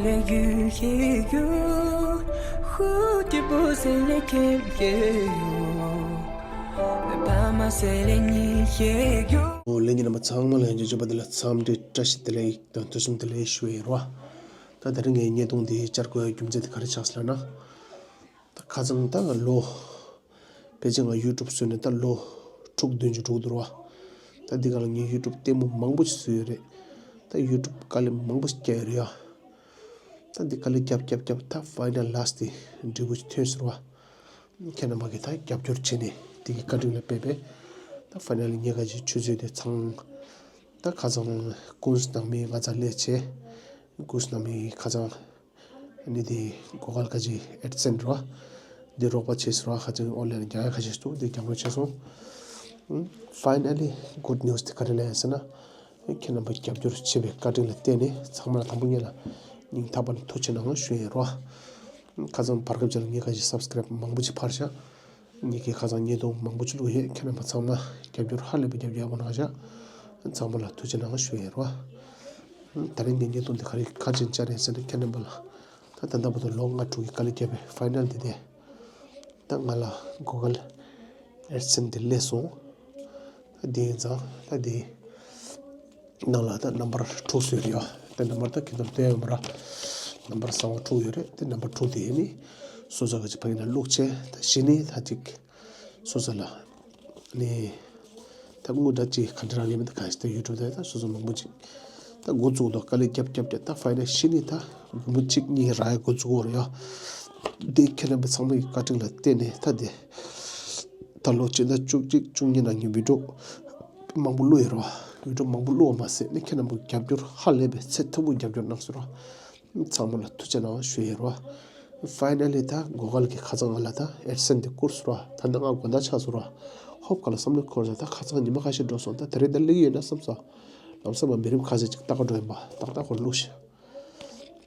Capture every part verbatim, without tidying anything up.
ལས་རྒྱུ་ཞིག་རྒྱུ། ཧུ་ཏི་པོ་ཟེར་ལས་ཁེབས་ཀྱི་ཡོད། པ་མ་ཟེར་ལས་ཉི་ཞིག་རྒྱུ། ཨོ་ལྷན་རྒྱས་རྣམ་པ་ཚང་མ་ལ་ཡང་བསྐྱར་བཅར་བ་འདི་ལ་འཚམས་འདྲི་བཀྲ་ཤིས་བདེ་ལེགས་དང་ཐུགས་རྗེ་ཆེ་ལབ་ཞུ་ཡི་ཡོད་རེད་བ། ད་དེ་རིང་གི་བརྙན་ཐུང་འདི་བཅར་དགོས་རྒྱུ་མཚན་དེ་ག་རེ་ཆགས་སོང་ལབ་ན། ད་ཁ་སང་ད་ལོ། ཕལ་ཆེར་ང་ཡུ་ཊུབ་བཟོས་ནས་ད་ལོ་དྲུག་བདུན་ཅིག་འགྲོ་གི་འདུག་ར། ད་འདི་ག་ལ་ངས་ཡུ་ཊུབ་ལྟད་མོ་མང་པོ་ཞིག་བཟོས་ཡོད་རེད། ད་ཡུ་ཊུབ་དཀའ་ལས་མང་པོ་ཞིག་བརྒྱབ་ཡོད་རེད་ཡ། ད་འདི་དཀའ་ལས་བརྒྱབ་བརྒྱབ་བརྒྱབ་ད་ཕའི་ནལ་ལཱ་སི་ཊི་དེ་འབྲས་བུ་ཞིག་ཐོན་སོང་ར། ཁྱེད་རྣམ་པ་གིས་ད་རྒྱབ་སྐྱོར་བྱས་ནས་དེ་གི་བཀའ་དྲིན་ལ་དཔག་པའི་ད་ཕའི་ནལ་ལི་ངས་ག་ཅིག་ཆུ་ཚོད་དེ་ཚང་། ད་ཁ་སང་ཀུན་ནང་མི་ང་ཚ་ལས་བྱས། ཀུན་ནང་མི་ཁ་སང་ནི་དེ་གོ་གལ་ཁ་ཅིག་ཨེ་ཌི་སེན་ཊི་རོ། འདི་རོགས་པ་བྱས་སོང་ར། ཁ་ཅིག་ཨོན་ལན་རྒྱག་ཡ་ཁ་ཤས་འདུག་འདི་རྒྱབ་སྐྱོར་བྱས་སོང་། ཕའི་ནལ་ལི་གུཌ་ནིའུ་སི་དེ་ག་རེ་ལབ་ཡ་ཟེར་ན། ཁྱེད་རྣམ་པ་རྒྱབ་སྐྱོར་བྱས་པའི་བཀའ་དྲིན་ལ་བརྟེན་ནས་ཚང་མ་ལ་དང་པོ་ཉིད་ལ་སྙིང་ཐག་པ་ནས་ཐུགས་རྗེ་གནང་ཞུ་ཡིན་རོ། ཁ་སང་བར་སྐབས་ཅིག་ལ་ངས་ཁ་ཅིག་སབ་སི་ཀ་རེབ་མང་པོ་ཅིག་འཕར་ཤག་ངེད་ཀྱིས་ཁ་སང་བརྙན་ཐུང་མང་པོ་ཅིག་བླུགས་ཡོད། ཁྱེད་རྣམ་པ་ཚང་མ་རྒྱབ་སྐྱོར་ཧ་ལས་པའི་རྒྱབ་སྐྱོར་ཡག་པོ་གནང་ཤག་ཚང་མ་ལ་ཐུགས་རྗེ་གནང་ཞུ་ཡིན་རོ། ད་རིང་གི་བརྙན་ཐུང་འདི་ག་རེ་ག་ཅིག་བཅར་ཡིན་ཟེར་ན། ཁྱེད་རྣམ་པ་ལ་ད་ད་ལྟ་བར་དུ་ལོ་ལྔ་དྲུག་གི་དཀའ་ལས་བརྒྱབ་པའི་ཕའི་ནལ་འདི་དེ་ད་ང་ལ་གོ་གལ་ཨེ་ཌི་སེན་ཊི་འདི་སླེབས་སོང་། ད་འདི་ཡིན་ཙང་ད་འདི། ནང་ལ་ད་ནམ་བར་དྲུག་བཟོས་རེད་ཡ། ད་ནམ་བར་ད་ཁྱེད་ཚོར་སྟོན་ཡོད་མ་ར། ནམ་བར་གསང་བ་དྲུག་ཡོད་རེད། ད་ནམ་བར་དྲུག་དེ་ནི་སོ་སོ་ག་ཅིག་ཕ་གི་ན་བླུགས་བྱས། ད་གཞི་ནས་ད་ཅིག་སོ་སོ་ལ་ནི་ད་དངུལ་ད་ཅིག་ག་འདྲ་རག་ལས་མིན་ད་ག་ཞིག་ད་ཡུ་ཊུབ་ད་ད་སོ་སོ་མང་པོ་ཅིག་ད་འགོ་བཙུགས་འདུག་དཀའ་ལས་རྒྱབ་རྒྱབ་རྒྱབ་ད་ཕའི་ནལ་གཞི་ནས་ད་སྒོར་མོ་གཅིག་གཉིས་རག་ཡ་འགོ་བཙུགས་ཡོད་རེད་ཡ། འདི་ཁྱེད་རྣམ་པ་ཚང་མ་གི་བཀའ་དྲིན་ལ་བརྟེན་ནས་ད་འདི། ད་ལོ་སྤྱི་ཟླ་བཅུ་གཅིག་བཅུ་གཉིས་ནང་གི་བི་ཌིའོ་མང་པོ་བླུགས་ཡོད་རེད་བ། བི་ཌིའོ་མང་པོ་བླུགས་པ་མ་ཟད་ནི་ཁྱེད་རྣམ་པ་རྒྱབ་སྐྱོར་ཧ་ལས་པའི་ཚད་མཐོ་པོ་རྒྱབ་སྐྱོར་གནང་སོང་ར། ཚང་མ་ལ་ཐུགས་རྗེ་གནང་ཞུ་ཡིན་ར། ཕའི་ནལ་ལི་ད་གོ་གལ་གྱི་ཁ་སང་ང་ལ་ད་ཨེ་ཌི་སེན་ཊི་དེ་བསྐུར་སོང་ར། ད་ནི་ང་དགོང་དག་ཆགས་སོང་ར། ཧོབ་ག་ལ་བསམ་བློ་འཁོར་ས་ད་ཁ་སང་ཉི་མ་ཁ་ཤས་འགྲོ་སོང་། ད་དེ་རིང་ད་སླེབས་ཀྱི་ཡོད་ན་བསམ་སོང་། ལམ་སང་མ་མི་རིམ་ཁ་ཤས་ཅིག་ལྟ་ག་འགྲོ་ཡིན་པ་ཏག་ཏག་ཁོ་བླུགས་ཤིག་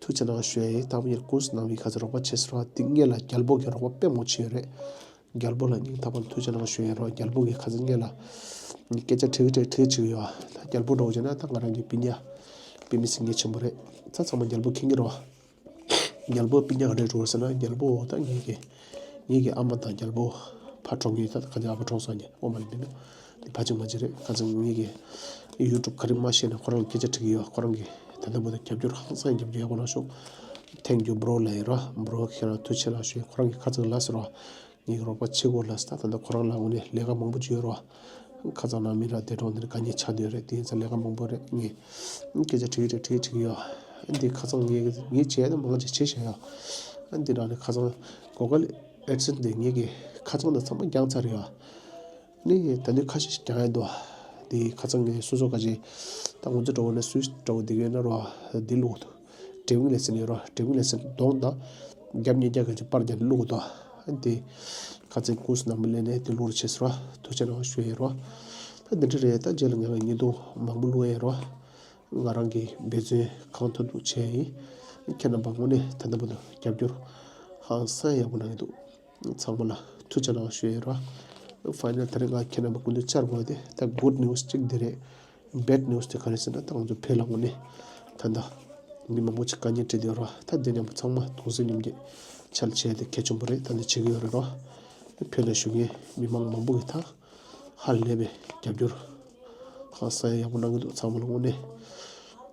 ཐུགས་རྗེ་གནང་ཞུ་ཡ་ཡིན། དང་པོ་ཉིད་ཀུན་ནང་མི་ཁ་ཚ་རོགས་པ་བྱས་སོང་ར། དེ་སྔོན་ལ་རྒྱལ་པོ་གི་རོགས་པ་དཔེ་མང་པོ་བྱས་ཡོད་རེད། རྒྱལ་པོ་ལ་སྙིང་ཐག་པ་ནས་ཐུགས་རྗེ་གནང་ཞུ་ཡ་ཡིན་རོགས། རྒྱལ་པོ་གི་ཁ་ཚ་སྔོན་ལ་སྐད་ཆ་དྲི་གི་དྲི་གི་བྱེད་ཀྱི་ཡོད། ད་རྒྱལ་པོ་འདྲ་བོ་བྱས་ན་ད་ང་རང་གི་སྤུན་ཀྱག་དཔེ་མི་སྲིད་ངེས་ཆེན་པོ་རེད། ད་ཚང་མ་རྒྱལ་པོ་མཁྱེན་གྱི་རེད་བ། རྒྱལ་པོ་སྤུན་ཀྱག་ག་འདྲ་འགྲོ་ཟེར་ན། རྒྱལ་པོ་ད་ངེད་ཀྱི་ངེད་ཀྱི་ཨ་མ་དང་རྒྱལ་པོ་ཕ་གྲོངས་ཡོད། ད་ག་ཚོད་ཨ་ཕ་གྲོངས་སོང་ནས་ཨོ་མ་ལི་མི་འདུག་འདི་ཕ་གཅིག་མ་གཅིག་རེད། ཁ་ཚ་ངེད་ཀྱི་ཡུ་ཊུབ་ག་རེ་མ་ཤེས་ན་ཁོ་རང་ལ་སྐད་ཆ་དྲི་གི་ཡོད། ཁོ་རང་གིས་ད་ལྟ་བར་དུ་རྒྱབ་སྐྱོར་ཧང་སང་རྒྱབ་སྐྱོར་ཡག་པོ་གནང་སོང་། Thank you bro ལབ་ཡོད་ར། བྷོ་རོ་ཁྱེད་རང་ཐུགས་རྗེ་གནང་ཞུ། ཁོ་རང་གི་ཁ་ཚ་ལ་ཟེར་བ། ངེད་ཀྱི་རོགས་པ་བྱེད་དགོས་ལབ་ཟེར། ད་ད་ལྟ་ཁོ་རང་ལ་དངོས་གནས་ལས་ཀ་མང་པོ་ཅིག་ཡོད་རེད་བ། ཁ་སང་ནང་མི་ར་འདས་གྲོངས་འདིར་དཀའ་ངལ་ཆགས་བསྡད་ཡོད་རེད། དེ་ཡིན་ཙང་ལས་ཀ་མང་པོ་རེད། ངས་སྐད་ཆ་དྲི་གི་དྲི་གི་དྲི་གི་ཡོད། འདི་ཁ་སང་ངས་ངས་བྱས་ན་མང་ཆེ་བྱས་བཞག་ཡོད། འདི་ནང་ནས་ཁ་སང་གོ་གལ་ཨེ་ཌི་སེན་ཊི་འདི་ངེད་ཀྱི་ཁ་སང་དང་ཚང་མ་འགྱངས་ཚར་ཡོད། ནི་ད་ནི་ཁ་ཤས་ཤིག་འགྱངས་ཡོད་འདུག་འདི་ཁ་སང་ངས་སོ་སོ་ག་ཅིག་ད་ང་ཚོ་འདྲ་བོ་ན་སུས་འདྲ་བོ་འདི་ག་ཡོད་ན་རོ་འདི་བླུགས་འདུག་ཌེ་ཝིང་ལེ་སན་ཡོད་ར། ཌེ་ཝིང་ལེ་སན་གདོང་དང་རྒྱབ་གཉིས་རྒྱབ་ག་ཅིག་པར་རྒྱབ་ནས་བླུགས་འདུག་འདི་ཁ་སང་ཀུན་ནང་མི་ལས་ནས་འདི་བླུགས་རེ་བྱས་སོང་ར། ཐུགས་རྗེ་གནང་ཞུ་ཡ་ཡིན་རོ། ད་འདི་འདྲ་རེད། ད་རྗེས་ལ་ངས་བརྙན་ཐུང་མང་པོ་བླུགས་ཡ་ཡིན་རོ། ང་རང་གིས་འབད་བརྩོན་གང་ཐུབ་ཐུབ་བྱས་ཡིན། ཁྱེད་རྣམ་པ་དངོས་གནས་ད་ལྟ་བར་དུ་རྒྱབ་སྐྱོར་ཧང་སང་ཡག་པོ་གནང་གི་འདུག་ཚང་མ་ལ་ཐུགས་རྗེ་གནང་ཞུ་ཡ་ཡིན་རོ། ཕའི་ནལ་དེ་རིང་ང་ཁྱེད་རྣམ་པ་སྐུ་མདུན་བཅར་དགོས་དེ་ད་གུཌ་ནིའུ་སི་གཅིག་འདི་རེད། བེཌ་ནིའུ་སི་དེ་ག་རེ་ཟེར་ན། ད་ང་ཚོ་བོད་ལ་དངོས་གནས་ད་ལྟ་མི་མང་པོ་ཅིག་དཀའ་ངལ་འཕྲད་བསྡད་ཡོད་རེད་བ། ད་འདི་མཉམ་པོ་ཚང་མ་གདུང་སེམས་མཉམ་སྐྱེད་ཆ་ལ་བྱས་ཏེ་གལ་ཆེན་པོ་རེད། ད་འདི་བྱེད་ཀྱི་ཡོད་རེད་རོ། བོད་ནང་བཞུགས་མཁན་མི་མང་མང་པོ་གིས་ད་ཧ་ལས་པའི་རྒྱབ་སྐྱོར་ཧང་སང་ཡག་པོ་གནང་གི་འདུག་ཚང་མ་ལ་དངོས་གནས་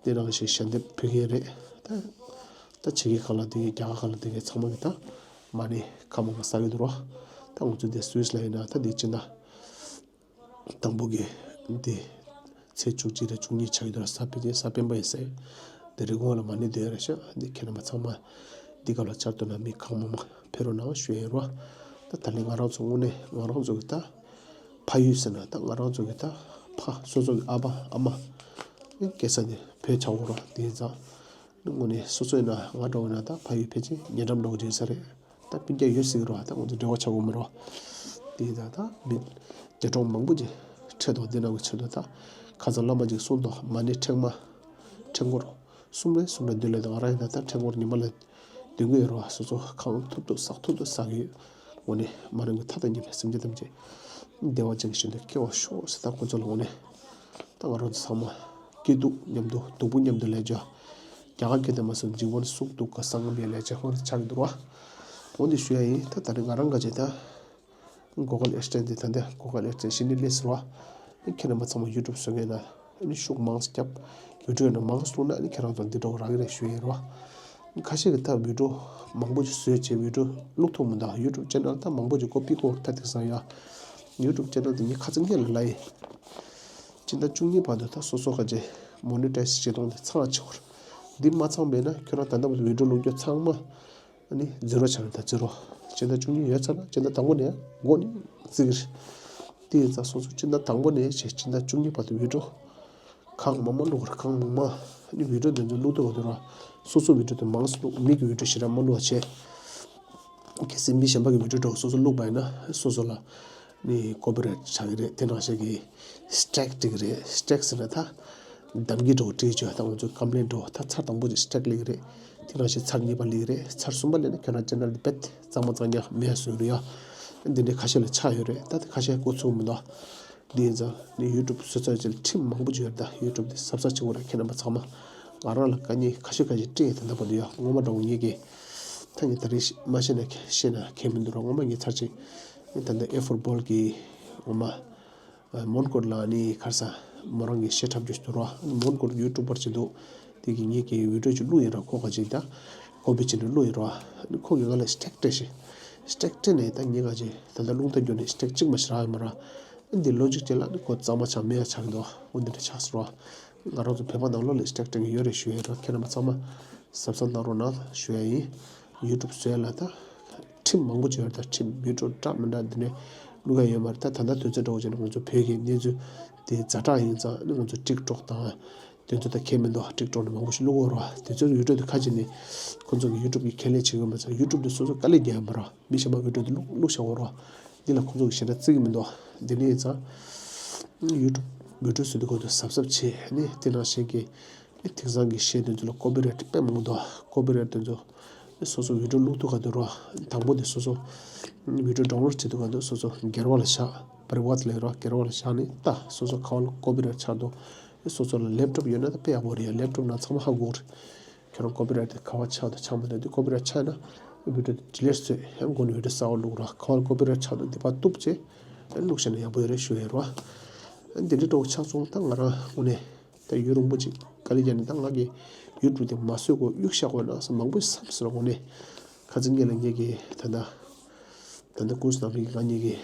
འདི་ནང་བཞིན་ཞལ་འདེབས་ཕུལ་མཁན་རེད། ད་ད་ཕྱི་རྒྱལ་ཁག་ལ་བསྡད་མཁན་རྒྱ་གར་ཁག་ལ་བསྡད་མཁན་ཚང་མ་གིས་ད་མ་ཎི་ཁ་མང་པོ་བསགས་ཀྱི་འདུག་རོ། ད་ང་ཚོ་འདི་སུད་སི་ལ་ཡིན་ན་ད་འདི་སྤྱི་ཟླ་དང་པོ་གི་འདི་ཚེས་བཅུ་གཅིག་དང་བཅུ་གཉིས་ཆགས་ཀྱི་འདུག་གཟའ་སྤེན་པ། གཟའ་སྤེན་པ་ཡིན་ཟེར། འདི་རི་ཀོན་ལ་མ་ཎི་འདོན་ཡ་རེད་ཤག་འདི་ཁྱེད་རྣམ་པ་ཚང་མ་འདི་སྐབས་ལ་བཅར་འདོད་ན་མི་གང་མང་མང་ཕེབས་རོགས་གནང་ཞུ་ཡ་ཡིན་རོ། ད་ད་ལན་ང་རང་ཚོ་དངོས་གནས་ང་རང་ཚོ་གི་ད་ཕ་ཡུལ་ཟེར་ན་ད་ང་རང་ཚོ་གི་ད་ཕ་སོ་སོ་གི་ཨ་ཕ་ཨ་མ་སྐྱེས་ས་འདི་བོད་ཆགས་ཡོད་རོ། དེ་ཡིན་ཙང་དངོས་གནས་སོ་སོ་ཡིན་ན་ང་འདྲ་བོ་ཡིན་ན་ད་ཕ་ཡུལ་ཕལ་ཆེར་ཉེ་འགྲམ་འདྲ་བོ་ཅིག་ཡིན་ས་རེད། ད་སྤུན་ཀྱག་ཡོད་སྲིད་ཀྱི་རེད་བ། ད་ང་ཚོ་འབྲེལ་བ་ཆགས་ཡོད་མ་རེད་བ། དེ་ཡིན་ཙང་ད་མི་འདས་གྲོངས་མང་པོ་ཅིག་འཕྲད་འདུག་འདི་ནང་གི་ཆེད་དུ་ད་ཁ་སང་བླ་མ་ཅིག་གསུངས་འདུག་མ་ཎི་ཕྲེང་བ་ཕྲེང་སྐོར་གསུམ་རེ་གསུམ་རེ་འདོན་ལབ། ད་ང་རང་ཡིན་ན་ད་ཕྲེང་སྐོར་ཉི་མ་ལ་འདོན་གྱི་ཡོད་རེད་བ། སོ་སོ་གང་ཐུབ་ཐུབ་བསགས་ཐུབ་ཐུབ་བསགས་ཀྱི་ཡོད། དངོས་གནས་མ་ཎི་གི་མཐའ་དང་མཉམ་པའི་སེམས་ཅན་ཐམས་ཅད་བདེ་བ་ཅན་གྱི་ཞིང་དུ་སྐྱེ་བར་ཤོག་ཟེར། ད་ཁོ་ཚོ་ལ་དངོས་གནས་ད་ང་རང་ཚོ་ཚང་མ་སྐྱིད་སྡུག་མཉམ་དུ་སྡུག་པོ་མཉམ་དུ་ལས་རྒྱུ་ རྒྱ་གར་སྐད་དུ་མ་སོང་འཇིགས་པ་ནི་སུག་ཏུ་ག་སང་མེ་ལས་ཅེ་ཧོར་ཆགས་འདུག་ར། འོ་འདི་ཞུ་ཡ་ཡིན། ད་ད་རེས་ང་རང་ག་ཅེ་ད་གོ་གལ་ཨེ་སི་ཊེན་ཊི་ད་ད་གོ་གལ་ཨེ་སི་ཊེན་ཊི་ཞི་ནི་ལེ་སི་ར། ཁྱེད་རྣམ་པ་ཚང་མ་ཡུ་ཊུབ་བཟོ་མཁན་ན་ཨ་ནི་ཤུགས་མང་རྒྱབ། བི་ཌིའོ་ན་མང་བླུགས་ན་ཨ་ནི་ཁྱེད་རང་ཚོ་འདི་འདྲ་རག་གི་རེད་ཞུ་ཡ་ཡིན་ར། ཁ་ཤས་ཀྱི་ད་བི་ཌིའོ་མང་པོ་ཅིག་བཟོས་བྱས་བི་ཌིའོ་བླུགས་ཐུབ་མི་འདུག་ཡུ་ཊུབ་ཅེ་ནལ་ད་མང་པོ་ཅིག་ཀོ་པི་བཀོག་ད་དེང་སང་ཡ། ཡུ་ཊུབ་ཅེ་ནལ་དེ་ངས་ཁ་ཚ་ངེས་ལ་ལ་ཡིན། སྤྱི་ཟླ་བཅུ་གཉིས་བར་དུ་ད་སོ་སོ་ག་ཅེ་མོ་ནི་ཊའི་ཛི་བྱེད་སྟངས་དེ་ཚང་བ་བྱེད་དགོས་རེད། འདི་མ་ཚང་བས་ན་ཁྱོད་རང་ད་ལྟ་བར་དུ་བི་ཌིའོ་བླུགས་རྒྱུ་ཚང་མ་ཨ་ནི་ཛི་རོ་ཆགས་རེད། ད་ཛི་རོ་སྤྱི་ཟླ་བཅུ་གཉིས་ཡོད་ཚར་ན་སྤྱི་ཟླ་དང་པོ་ནས་འགོ་ནས་བརྩི་གི་རེད། དེ་ཡིན་ཙང་སོ་སོ་སྤྱི་ཟླ་དང་པོ་ནས་བྱས་སྤྱི་ཟླ་བཅུ་གཉིས་བར་དུ་བི་ཌིའོ་གང་མང་མང་བླུགས་ར། གང་མང་མང་ཨ་ནི་བི་ཌིའོ་དེ་ཚོ་བླུགས་ཐུབ་པ་དེ་ར། སོ་སོ་བི་ཌིའོ་དེ་མང་ཙམ་བླུགས། མི་གི་བི་ཌིའོ་ཞེ་དྲག་མ་བླུགས་པ་བྱས། གལ་སྲིད་མི་གཞན་པ་གི་བི་ཌིའོ་འདྲ་བོ་སོ་སོ་བླུགས་པ་ཡིན་ན་སོ་སོ་ལ་ནི་ཀོ་པི་རའེ་ཊི་ཆགས་ཀྱི་རེད། དེ་ནང་བཞིན་གྱི་སི་ཊེག་སྤྲད་ཀྱི་རེད། སི་ཊེག་ཟེར་ན་ད་གདམ་གྱི་འདྲ་བོ་སྤྲད་ཀྱི་བྱས་ད་ང་ཚོ་ཀམ་པི་ལེན་འདྲ་བོ་ད་ཚར་དང་པོ་ཅིག་སི་ཊེག་སླེབས་ཀྱི་རེད། དེ་ནང་བཞིན་ཚར་གཉིས་པ་སླེབས་ཀྱི་རེད། ཚར་གསུམ་པ་སླེབས་ན་ཁྱོད་རང་ཅེ་ནལ་འདི་རྦད་གཙང་མ་གཙང་རྐྱང་མེད་བཟོ་གི་རེད་ཡ། འདི་འདྲའི་ཁ་ཤས་ལ་ཆགས་ཡོད་རེད། ད་དེ་ཁ་ཤས་འགོ་ཚུགས་མི་འདུག་འདི་ཡིན་ཙང་ནི་ཡུ་ཊུབ་བཟོ་ཚར་རྗེས་ཁྲིམས་མང་པོ་ཅིག་ཡོད་རེད། ད་ཡུ་ཊུབ་འདི་གཟབ་གཟབ་བྱེད་དགོས་རེད། ཁྱེད་རྣམ་པ་ཚང་མ་ང་རང་ལ་དཀའ་ངལ་ཁ་ཤས་ཁ་ཤས་འཕྲད་ཡོད། ད་ལྟ་བར་དུ་ཡ་སྔོན་མ་འདྲ་བོ་ངེད་ཀྱིས་ད་ངས་ད་རེས་མ་ཤེས་ན་ཤེས་ན་ཁྱད་མི་འདུག་ར། སྔོན་མ་ངས་ཚར་གཅིག་ད་ལྟ་ཨེ་ཕོར་བོལ་གྱི་སྔོན་མ་མོན་གྷོ་ལ་ནི་ཁར་ས་མོ་རང་གི་གཞས་འཁྲབ་རྒྱུ་ཞིག་འདུག་ར། མོན་གྷོ་ཡུ་ཊུབ་པར་ཅིག་འདུག་དེ་གི་ངེད་ཀྱིས་བི་ཌིའོ་ཅིག་བླུགས་ཡིན་ར། ཁོ་ག་ཅིག་ད་ཀོ་པི་བྱས་ནས་བླུགས་ཡིན་ར། ཁོ་གིས་ང་ལ་སི་ཊེག་སྤྲད་ཤག་སི་ཊེག་སྤྲད་ནས་ད་ངེད་ག་ཅིག་ད་ལྟ་རླུང་རྟ་བརྒྱུགས་ནས་སི་ཊེག་གཅིག་མ་ཞིག་རག་ཡོད་མ་ར། འདི་ལོ་གཅིག་རྗེས་ལ་ནི་ཁོ་གཙང་མ་ཆགས་མེད་ཡ་ཆགས་འདུག་འོ་འདི་འདྲ་ཆགས་སོང་ར། ང་རང་ཚོ་བོད་པ་ནང་ལོགས་ལ་སི་ཊེག་སྤྲད་མཁན་ཡོད་རེད་ཞུ་ཡ་ར། ཁྱེད་རྣམ་པ་ཚང་མ་གཟབ་གཟབ་གནང་རོགས་གནང་ཞུ་ཡ་ཡིན། ཡུ་ཊུབ་བཟོ་ཡ་ལ་ད་ཁྲིམས་མང་པོ་ཅིག་ཡོད་རེད། ད་ཁྲིམས་བི་ཌིའོ་འདྲ་མི་འདྲ་འདི་འདྲ་བླུགས་ཡ་ཡོད་མ་རེད། ད་ད་ལྟ་དུས་ཚོད་འདྲ་བོ་བྱས་ན་ང་ཚོ་བོད་ཀྱི་གནས་ཚུལ་དེ་ཛ་དྲག་ཡིན་ཙང་ནི་ང་ཚོ་ཊིག་ཊོག་དང་དེ་ཚོ་ད་ཁྱད་མི་འདུག་ཊིག་ཊོག་ནས་མང་པོ་ཞིག་བླུགས་ཡོད་རེད་བ། དེ་ཚོ་ཡུ་ཊུབ་དེ་ཁ་ཅིག་ནི་ཁོ་ཚོ་གི་ཡུ་ཊུབ་ཀྱི་ཁས་ལེན་བྱེད་དགོས་མ་ཚད་ཡུ་ཊུབ་དེ་སོ་སོ་དཀའ་ལས་རྒྱག་ཡོད་མ་རེད་བ། མི་གཞན་པ་བི་ཌིའོ་དེ་བླུགས་བླུགས་བཞག་ཡོད་རེད་བ། འདི་ལ་ཁོང་ཚོ་གི་ཞེ་དྲག་བརྩི་གི་མི་འདུག་འདི་ནས་ཡིན་ཙང་། ཡུ་ཊུབ་བི་ཌིའོ་བཟོ་དུས་སྐབས་དུ་གཟབ་གཟབ་བྱེད་ནི་དེ་ནང་བཞིན་གྱི་དེང་སང་གི་གཞས་དེ་ཚོ་ལ་ཀོ་པི་རའེ་ཊི་དཔེ་མང་པོ་འདུག་ཀོ་པི་རའེ་ཊི་དེ་ཚོ་སོ་སོ་བི་ཌིའོ་བླུགས་དུས་སྐབས་དུ་རོ། དང་པོ་དེ་སོ་སོ་བི་ཌིའོ་ཌའུན་ལོཌ་བྱེད་དུས་སྐབས་དུ་སོ་སོ་སྒེར་བ་ལ་བཞག་པར་བ་ལ་ལས་རོ། སྒེར་བ་ལ་བཞག་ནས་ད་སོ་སོ་ཁ་བ་ལ་ཀོ་པི་རའེ་ཊི་ཆགས་འདུག་སོ་སོ་ལ་ལེབ་ཊོབ་ཡོད་ན་ད་དཔེ་ཡག་པོ་རེད་ཡ། ལེབ་ཊོབ་ནང་ཚང་མ་ཧ་གོ་རེད། ཁྱོད་རང་ཀོ་པི་རའེ་ཊི་དེ་ག་བ་ཆགས་འདུག་ཆགས་མ་འདུག་དེ་ཀོ་པི་རའེ་ཊི་ཆགས་ན་བི་ཌིའོ་དེ་ཌི་ལིཊ་བཟོས་ཡང་སྒོ་ནས་བི་ཌིའོ་གསར་པ་བླུགས་རོགས། ག་བ་ཀོ་པི་རའེ་ཊི་ཆགས་འདུག་དེ་ཕར་གཏུབ་བྱས་བླུགས་བྱས་ན་ཡག་པོ་ཡོད་རེད་ཞུ་ཡ་རོ། འདི་འདྲ་འགྲོ་ཆགས་སོང་། ད་ང་རང་དངོས་གནས་ད་ཡུན་རིང་པོ་ཅིག་དཀའ་ལས་བརྒྱབ་ནས་ད་ང་གི་ཡུ་ཊུབ་དེ་མ་བཟོས་གོང་གཡུག་བཞག་དགོས་ན་ས་མང་པོ་བསམ་སོང་ར། དངོས་གནས་ཁ་ཚིག་ངེད་ལ་ངེད་ཀྱི་ད་ལྟ་ད་ལྟ་ཀུན་སྣང་མི་གི་ང་གཉིས་ཀྱི་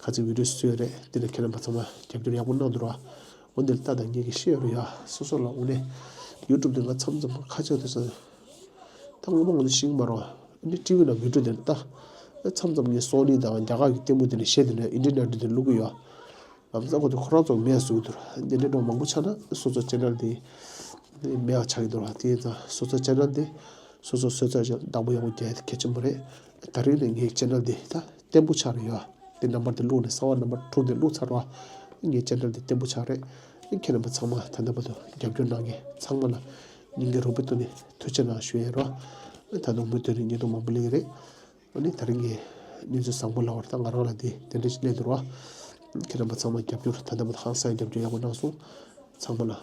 ཁ་ཚིག་བི་ཌིའོ་བཟོས་རེད། དེ་ལ་ཁྱེད་རྣམ་པ་ཚང་མ་རྒྱབ་སྐྱོར་ཡག་པོ་གནང་འདུག་ར། འོ་འདིར་ལྟ་དང་ངེད་ཀྱི་ཤེས་ཡོད་རེད་ཡ། སོ་སོ་ལ་དངོས་གནས་ཡུ་ཊུབ་དེ་ང་མཚམས་མཚམས་ཁ་ཕྱོགས་དེ་སོང་། ད་ངོ་མ་ང་ཚོ་ཤེས་ཀྱི་མ་རེད། ཨ་ནི་ཊི་ཝི་ནང་བི་ཌིའོ་དེ་ལྟ། མཚམས་མཚམས་ངས་སོ་ནི་དང་རྒྱ་གར་གྱི་ལྟད་མོ་དེ་ནས་གཞས་དེ་ནས་ཨིན་ཌི་ཡན་ཨའི་ཌོལ་དེ་བླུག་གི་ཡོད། ལམ་སང་ཁོ་ཚོ་ཁོ་རང་ཚོ་མེད་བཟོ་གི་འདུག་དེ་འདྲའི་འགྲོ་མང་པོ་ཆགས་ན་སོ་སོ་ཅེ་ནལ་དེ་མེད་པ་ཆགས་ཀྱི་འདུག་དེ་ཡིན་ཙང་སོ་སོ་ཅེ་ནལ་དེ་སོ་སོ་བཟོས་ཚར་རྗེས་བདག་པོ་ཡག་པོ་རྒྱག་ཡ་དེ་གལ་ཆེན་པོ་རེད། ད་རིང་ནས་ངའི་ཅེ་ནལ་དེ་ད་བརྟན་པོ་ཆགས་རེད་ཡ། དེ་ནམ་བར་དུ་བླུགས་ནས་གསར་པ་ནམ་བར་དྲུག་དེ་བླུགས་ཚར་བ། ངའི་ཅེ་ནལ་དེ་བརྟན་པོ་ཆགས་རེད། ཁྱེད་རྣམ་པ་ཚང་མ་ད་ལྟ་བར་དུ་རྒྱབ་སྐྱོར་གནང་མཁན་ཚང་མ་ལ་སྙིང་གི་རུས་པའི་གཏིང་ནས་ཐུགས་རྗེ་གནང་ཞུ་ཡས་རོ། ད་དུང་མུ་མཐུད་ནས་བརྙན་ཐུང་མང་པོ་སླེབས་ཀྱི་རེད། ཨ་ནི་ད་རིང་གི་གནས་ཚུལ་བཟང་པོ་ལབ་པར་ད་ང་རང་ལ་དེ་དེ་འདྲ་ཞིག་སླེབས་འདུག་རོ། ཁྱེད་རྣམ་པ་ཚང་མ་རྒྱབ་སྐྱོར་ད་ལྟ་བར་དུ་ཧང་སང་རྒྱབ་སྐྱོར་ཡག་པོ་གནང་སོང་། ཚང་མ་ལ་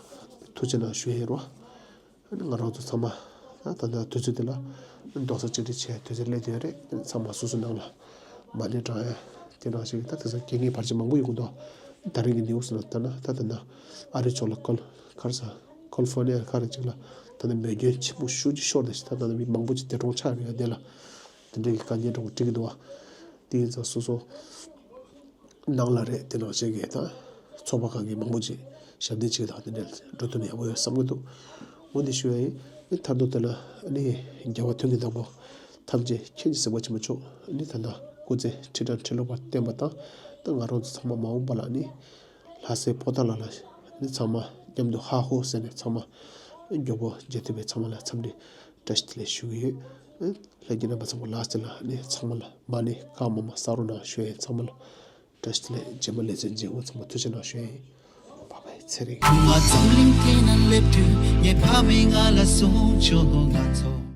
ཐུགས་རྗེ་གནང་ཞུ་ཡས་རོ། ང་རང་ཚོ་ཚང་མ་ད་ལྟ་དུས་ཚོད་འདི་ལ་རྡོག་རྩ་གཅིག་སྒྲིལ་བྱས་དུས་ཚོད་སླེབས་བསྡད་ཡོད་རེད། ཚང་མ་སོ་སོ་ནང་ལ་མ་ཎི་བགྲང་ཡ་དེ་ནང་བཞིན་ད་དེང་སང་དཀའ་ངལ་བར་ཆད་མང་པོ་ཡོང་གི་འདུག་ད་རིང་གི་ནིའུ་སི་ནང་ལྟ་ན་ད་ད་ལྟ་ཨ་རི་ཕྱོགས་ལ་ཀོལ་ག་རེ་ཟ་ཀོལ་ཕོར་ནི་ཡ་ག་རེ་ཅིག་ལ་ད་ལྟ་མེ་སྐྱོན་ཆེན་པོ་ཤུགས་ཀྱིས་ཤོར་བསྡད་ཤག་ད་ད་ལྟ་མི་མང་པོ་ཅིག་འདས་གྲོངས་ཆགས་ཡོད་ཡ་དེ་ལ་དེ་འདྲ་གི་དཀའ་ངལ་འདྲ་བོ་འཕྲད་ཀྱི་འདུག་བ། དེ་ཡིན་ཙང་སོ་སོ། ནང་ལ་རེད། དེ་ནང་བཞིན་གྱི་ད་ཚོགས་པ་ཁག་གི་མང་པོ་ཅིག་ཞབས་འདེགས་བྱེད་དང་དེ་འདྲ་འགྲོ་ཐུབ་ན་ཡག་པོ་ཡོད་བསམ་གྱི་འདུག་འོ་འདི་ཞུ་ཡ་ཡིན། མཐར་ཐུག་དེ་ལ་ཨ་ནི་རྒྱལ་བ་མཐོ་རིས་དང་པོ་ཐམས་ཅད་མཁྱེན་ཅིང་གཟིགས་པ་ཆེན་པོ་མཆོག་ཨ་ནི་ད་ལྟ་སྐུ་ཚེ་ཁྲི་ཕྲག་ཁྲི་ལོ་བར་བརྟན་པ་དང་ད་ང་རང་ཚོ་ཚང་མ་མ་འོངས་པ་ལ་ཨ་ནི་ལྷ་སའི་ཕོ་བྲང་ལ་ལ་ཨ་ནི་ཚང་མ་མཉམ་དུ་ཧ་ཧོ་ཟེར་ནས་ཚང་མ་མགྱོགས་པོ་མཇལ་ཐུབ་པའི་ཚང་མ་ལ་འཚམས་འདྲི་བཀྲ་ཤིས་བདེ་ལེགས་ཞུ་གི་ཡོད། ལྷན་རྒྱས་རྣམ་པ་ཚང་མ་ལགས་སེ་ལ་ནི་ཚང་མ་ལ་མ་ཎི་བཀའ་མ་མ་གསན་རོགས་གནང་ཞུ་ཡས། ཚང་མ་ལ་བཀྲ་ཤིས་བདེ་ལེགས། རྗེས་མ་ལེ་ཚན་མཇལ་འོང་། ཚང་མ་ཐུགས་རྗེ་གནང་ཞུ་ཡས། བྷའི་བྷའི། ཚེ་རིང་། ཁུ་མ་རྫོང་གླིང་དེ་ན་སླེབས་དུས་ངའི་ཕ་མས་ང་ལ་གསུངས་བྱུང་། ང་ཚོ་